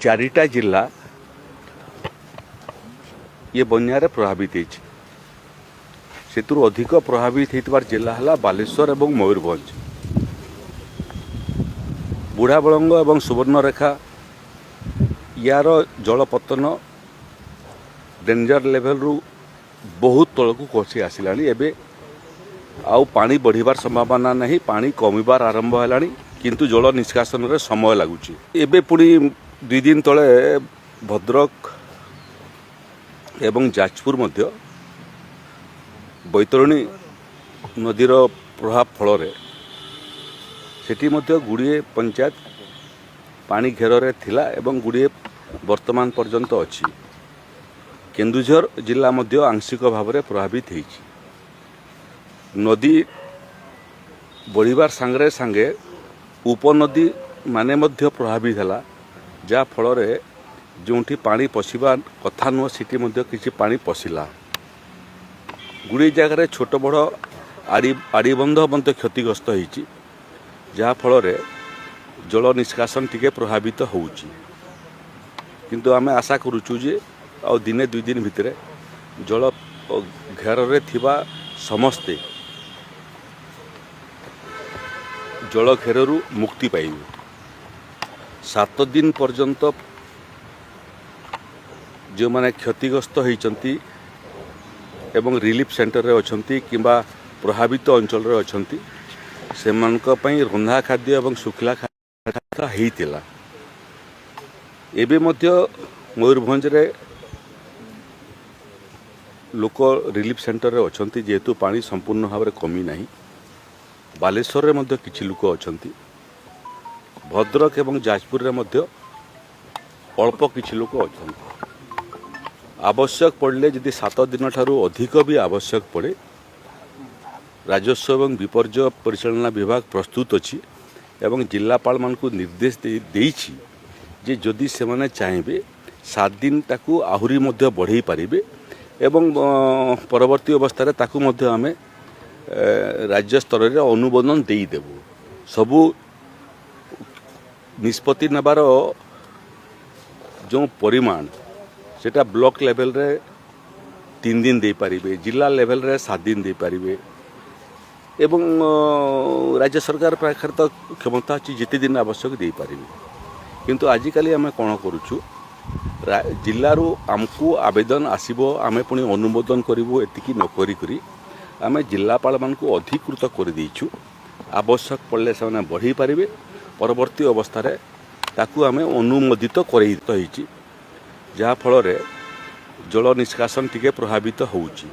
ଚାରିଟା ଜିଲ୍ଲା ଇଏ ବନ୍ୟାରେ ପ୍ରଭାବିତ ହେଇଛି। ସେଥିରୁ ଅଧିକ ପ୍ରଭାବିତ ହେଇଥିବାର ଜିଲ୍ଲା ହେଲା ବାଲେଶ୍ୱର ଏବଂ ମୟୂରଭଞ୍ଜ। ବୁଢ଼ାବଳଙ୍ଗ ଏବଂ ସୁବର୍ଣ୍ଣରେଖା ୟାର ଜଳପତନ ଡେଞ୍ଜର ଲେଭେଲରୁ ବହୁତ ତଳକୁ ଖସି ଆସିଲାଣି। ଏବେ ଆଉ ପାଣି ବଢ଼ିବାର ସମ୍ଭାବନା ନାହିଁ, ପାଣି କମିବାର ଆରମ୍ଭ ହେଲାଣି, କିନ୍ତୁ ଜଳ ନିଷ୍କାସନରେ ସମୟ ଲାଗୁଛି। ଏବେ ପୁଣି 2 ଦିନ ତଳେ ଭଦ୍ରକ ଏବଂ ଯାଜପୁର ମଧ୍ୟ ବୈତରଣୀ ନଦୀର ପ୍ରଭାବ ଫଳରେ ସେଠି ମଧ୍ୟ ଗୁଡ଼ିଏ ପଞ୍ଚାୟତ ପାଣି ଘେରରେ ଥିଲା ଏବଂ ଗୁଡ଼ିଏ ବର୍ତ୍ତମାନ ପର୍ଯ୍ୟନ୍ତ ଅଛି। କେନ୍ଦୁଝର ଜିଲ୍ଲା ମଧ୍ୟ ଆଂଶିକ ଭାବରେ ପ୍ରଭାବିତ ହେଇଛି। ନଦୀ ବଢ଼ିବାର ସାଙ୍ଗରେ ସାଙ୍ଗେ ଉପନଦୀ ମାନେ ମଧ୍ୟ ପ୍ରଭାବିତ ହେଲା, ଯାହା ଫଳରେ ଯେଉଁଠି ପାଣି ପଶିବା କଥା ନୁହଁ, ସେଠି ମଧ୍ୟ କିଛି ପାଣି ପଶିଲା। ଗୁଡ଼ିଏ ଜାଗାରେ ଛୋଟ ବଡ଼ ଆଡ଼ିବନ୍ଧ ମଧ୍ୟ କ୍ଷତିଗ୍ରସ୍ତ ହେଇଛି, ଯାହାଫଳରେ ଜଳ ନିଷ୍କାସନ ଟିକେ ପ୍ରଭାବିତ ହେଉଛି। କିନ୍ତୁ ଆମେ ଆଶା କରୁଛୁ ଯେ ଆଉ ଦିନେ 2 ଦିନ ଭିତରେ ଜଳ ଘେରରେ ଥିବା ସମସ୍ତେ ଜଳ ଘେରରୁ ମୁକ୍ତି ପାଇବେ। 7 ଦିନ ପର୍ଯ୍ୟନ୍ତ ଯେଉଁମାନେ କ୍ଷତିଗ୍ରସ୍ତ ହେଇଛନ୍ତି ଏବଂ ରିଲିଫ୍ ସେଣ୍ଟରରେ ଅଛନ୍ତି କିମ୍ବା ପ୍ରଭାବିତ ଅଞ୍ଚଳରେ ଅଛନ୍ତି, ସେମାନଙ୍କ ପାଇଁ ରନ୍ଧା ଖାଦ୍ୟ ଏବଂ ଶୁଖିଲା ଖାଦ୍ୟ ହେଇଥିଲା। ଏବେ ମଧ୍ୟ ମୟୂରଭଞ୍ଜରେ ଲୋକ ରିଲିଫ୍ ସେଣ୍ଟରରେ ଅଛନ୍ତି, ଯେହେତୁ ପାଣି ସମ୍ପୂର୍ଣ୍ଣ ଭାବରେ କମି ନାହିଁ। ବାଲେଶ୍ୱରରେ ମଧ୍ୟ କିଛି ଲୋକ ଅଛନ୍ତି। ଭଦ୍ରକ ଏବଂ ଯାଜପୁରରେ ମଧ୍ୟ ଅଳ୍ପ କିଛି ଲୋକ ଅଛନ୍ତି। ଆବଶ୍ୟକ ପଡ଼ିଲେ, ଯଦି 7 ଦିନ ଠାରୁ ଅଧିକ ବି ଆବଶ୍ୟକ ପଡ଼େ, ରାଜସ୍ୱ ଏବଂ ବିପର୍ଯ୍ୟୟ ପରିଚାଳନା ବିଭାଗ ପ୍ରସ୍ତୁତ ଅଛି ଏବଂ ଜିଲ୍ଲାପାଳମାନଙ୍କୁ ନିର୍ଦ୍ଦେଶ ଦେଇଛି ଯେ ଯଦି ସେମାନେ ଚାହିଁବେ, 7 ଦିନ ତାକୁ ଆହୁରି ମଧ୍ୟ ବଢ଼େଇ ପାରିବେ ଏବଂ ପରବର୍ତ୍ତୀ ଅବସ୍ଥାରେ ତାକୁ ମଧ୍ୟ ଆମେ ରାଜ୍ୟ ସ୍ତରରେ ଅନୁମୋଦନ ଦେଇଦେବୁ। ସବୁ ନିଷ୍ପତ୍ତି ନେବାର ଯେଉଁ ପରିମାଣ, ସେଟା ବ୍ଲକ ଲେଭେଲରେ 3 ଦିନ ଦେଇପାରିବେ, ଜିଲ୍ଲା ଲେଭେଲରେ 7 ଦିନ ଦେଇପାରିବେ ଏବଂ ରାଜ୍ୟ ସରକାର ପାଖରେ ତ କ୍ଷମତା ଅଛି, ଯେତେ ଦିନ ଆବଶ୍ୟକ ଦେଇପାରିବେ। କିନ୍ତୁ ଆଜିକାଲି ଆମେ କ'ଣ କରୁଛୁ, ଜିଲ୍ଲାରୁ ଆମକୁ ଆବେଦନ ଆସିବ, ଆମେ ପୁଣି ଅନୁମୋଦନ କରିବୁ, ଏତିକି ନ କରି କରି ଆମେ ଜିଲ୍ଲାପାଳମାନଙ୍କୁ ଅଧିକୃତ କରିଦେଇଛୁ। ଆବଶ୍ୟକ ପଡ଼ିଲେ ସେମାନେ ବଢ଼େଇ ପାରିବେ, ପରବର୍ତ୍ତୀ ଅବସ୍ଥାରେ ତାକୁ ଆମେ ଅନୁମୋଦିତ କରେଇ ହେଇଛି, ଯାହାଫଳରେ ଜଳ ନିଷ୍କାସନ ଟିକେ ପ୍ରଭାବିତ ହେଉଛି।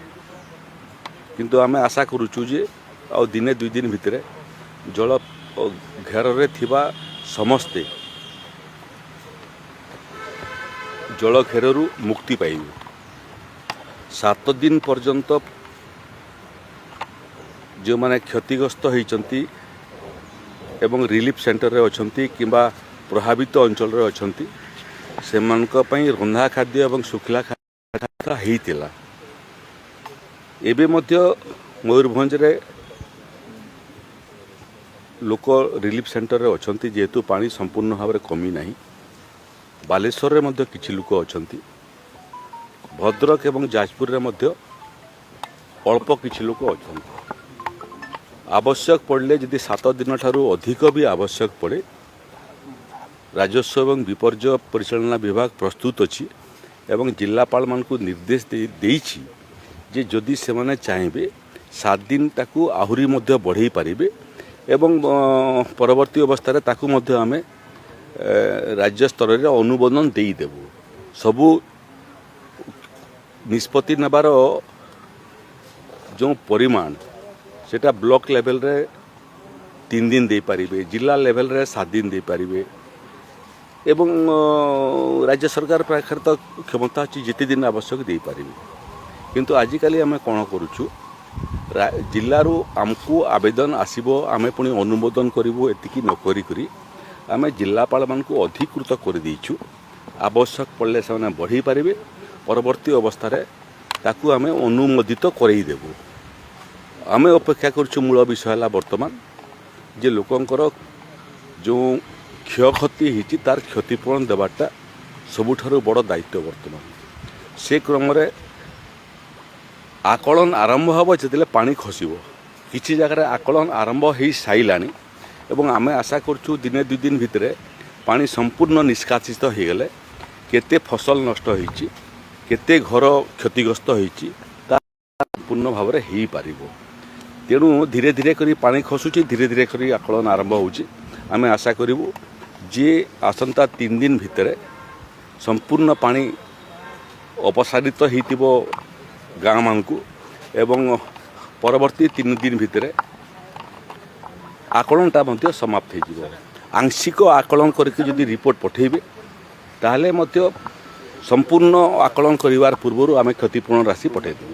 କିନ୍ତୁ ଆମେ ଆଶା କରୁଛୁ ଯେ ଆଉ ଦିନେ 2 ଦିନ ଭିତରେ ଜଳ ଘେରରେ ଥିବା ସମସ୍ତେ ଜଳ ଘେରରୁ ମୁକ୍ତି ପାଇବେ। 7 ଦିନ ପର୍ଯ୍ୟନ୍ତ ଯେଉଁମାନେ କ୍ଷତିଗ୍ରସ୍ତ ହେଇଛନ୍ତି ଏବଂ ରିଲିଫ୍ ସେଣ୍ଟରରେ ଅଛନ୍ତି କିମ୍ବା ପ୍ରଭାବିତ ଅଞ୍ଚଳରେ ଅଛନ୍ତି, ସେମାନଙ୍କ ପାଇଁ ରନ୍ଧା ଖାଦ୍ୟ ଏବଂ ଶୁଖିଲା ଖାଦ୍ୟ ହେଇଥିଲା। ଏବେ ମଧ୍ୟ ମୟୂରଭଞ୍ଜରେ ଲୋକ ରିଲିଫ୍ ସେଣ୍ଟରରେ ଅଛନ୍ତି, ଯେହେତୁ ପାଣି ସମ୍ପୂର୍ଣ୍ଣ ଭାବରେ କମି ନାହିଁ। ବାଲେଶ୍ୱରରେ ମଧ୍ୟ କିଛି ଲୋକ ଅଛନ୍ତି। ଭଦ୍ରକ ଏବଂ ଯାଜପୁରରେ ମଧ୍ୟ ଅଳ୍ପ କିଛି ଲୋକ ଅଛନ୍ତି। ଆବଶ୍ୟକ ପଡ଼ିଲେ, ଯଦି 7 ଦିନ ଠାରୁ ଅଧିକ ବି ଆବଶ୍ୟକ ପଡ଼େ, ରାଜସ୍ୱ ଏବଂ ବିପର୍ଯ୍ୟୟ ପରିଚାଳନା ବିଭାଗ ପ୍ରସ୍ତୁତ ଅଛି ଏବଂ ଜିଲ୍ଲାପାଳମାନଙ୍କୁ ନିର୍ଦ୍ଦେଶ ଦେଇଛି ଯେ ଯଦି ସେମାନେ ଚାହିଁବେ, 7 ଦିନ ତାକୁ ଆହୁରି ମଧ୍ୟ ବଢ଼େଇ ପାରିବେ ଏବଂ ପରବର୍ତ୍ତୀ ଅବସ୍ଥାରେ ତାକୁ ମଧ୍ୟ ଆମେ ରାଜ୍ୟ ସ୍ତରରେ ଅନୁମୋଦନ ଦେଇଦେବୁ। ସବୁ ନିଷ୍ପତ୍ତି ନେବାର ଯେଉଁ ପରିମାଣ, ସେଟା ବ୍ଲକ ଲେଭେଲରେ 3 ଦିନ ଦେଇପାରିବେ, ଜିଲ୍ଲା ଲେଭେଲରେ 7 ଦିନ ଦେଇପାରିବେ ଏବଂ ରାଜ୍ୟ ସରକାର ପାଖରେ ତ କ୍ଷମତା ଅଛି, ଯେତେ ଦିନ ଆବଶ୍ୟକ ଦେଇପାରିବେ। କିନ୍ତୁ ଆଜିକାଲି ଆମେ କ'ଣ କରୁଛୁ, ଜିଲ୍ଲାରୁ ଆମକୁ ଆବେଦନ ଆସିବ, ଆମେ ପୁଣି ଅନୁମୋଦନ କରିବୁ, ଏତିକି ନ କରି କରି ଆମେ ଜିଲ୍ଲାପାଳମାନଙ୍କୁ ଅଧିକୃତ କରିଦେଇଛୁ। ଆବଶ୍ୟକ ପଡ଼ିଲେ ସେମାନେ ବଢ଼େଇ ପାରିବେ, ପରବର୍ତ୍ତୀ ଅବସ୍ଥାରେ ତାକୁ ଆମେ ଅନୁମୋଦିତ କରେଇଦେବୁ। ଆମେ ଅପେକ୍ଷା କରୁଛୁ। ମୂଳ ବିଷୟ ହେଲା ବର୍ତ୍ତମାନ ଯେ ଲୋକଙ୍କର ଯେଉଁ କ୍ଷୟକ୍ଷତି ହେଇଛି, ତାର କ୍ଷତିପୂରଣ ଦେବାଟା ସବୁଠାରୁ ବଡ଼ ଦାୟିତ୍ୱ ବର୍ତ୍ତମାନ। ସେ କ୍ରମରେ ଆକଳନ ଆରମ୍ଭ ହେବ ଯେତେବେଳେ ପାଣି ଖସିବ। କିଛି ଜାଗାରେ ଆକଳନ ଆରମ୍ଭ ହୋଇସାରିଲାଣି ଏବଂ ଆମେ ଆଶା କରୁଛୁ ଦିନେ ଦୁଇ ଦିନ ଭିତରେ ପାଣି ସମ୍ପୂର୍ଣ୍ଣ ନିଷ୍କାସିତ ହୋଇଗଲେ କେତେ ଫସଲ ନଷ୍ଟ ହୋଇଛି, କେତେ ଘର କ୍ଷତିଗ୍ରସ୍ତ ହୋଇଛି, ତା ସମ୍ପୂର୍ଣ୍ଣ ଭାବରେ ହୋଇପାରିବ। ତେଣୁ ଧୀରେ ଧୀରେ କରି ପାଣି ଖସୁଛି, ଧୀରେ ଧୀରେ କରି ଆକଳନ ଆରମ୍ଭ ହେଉଛି। ଆମେ ଆଶା କରିବୁ ଯେ ଆସନ୍ତା 3 ଦିନ ଭିତରେ ସମ୍ପୂର୍ଣ୍ଣ ପାଣି ଅପସାରିତ ହେଇଥିବ ଗାଁମାନଙ୍କୁ ଏବଂ ପରବର୍ତ୍ତୀ 3 ଦିନ ଭିତରେ ଆକଳନଟା ମଧ୍ୟ ସମାପ୍ତ ହେଇଯିବ। ଆଂଶିକ ଆକଳନ କରିକି ଯଦି ରିପୋର୍ଟ ପଠାଇବେ, ତାହେଲେ ମଧ୍ୟ ସମ୍ପୂର୍ଣ୍ଣ ଆକଳନ କରିବାର ପୂର୍ବରୁ ଆମେ କ୍ଷତିପୂରଣ ରାଶି ପଠାଇଦେବୁ।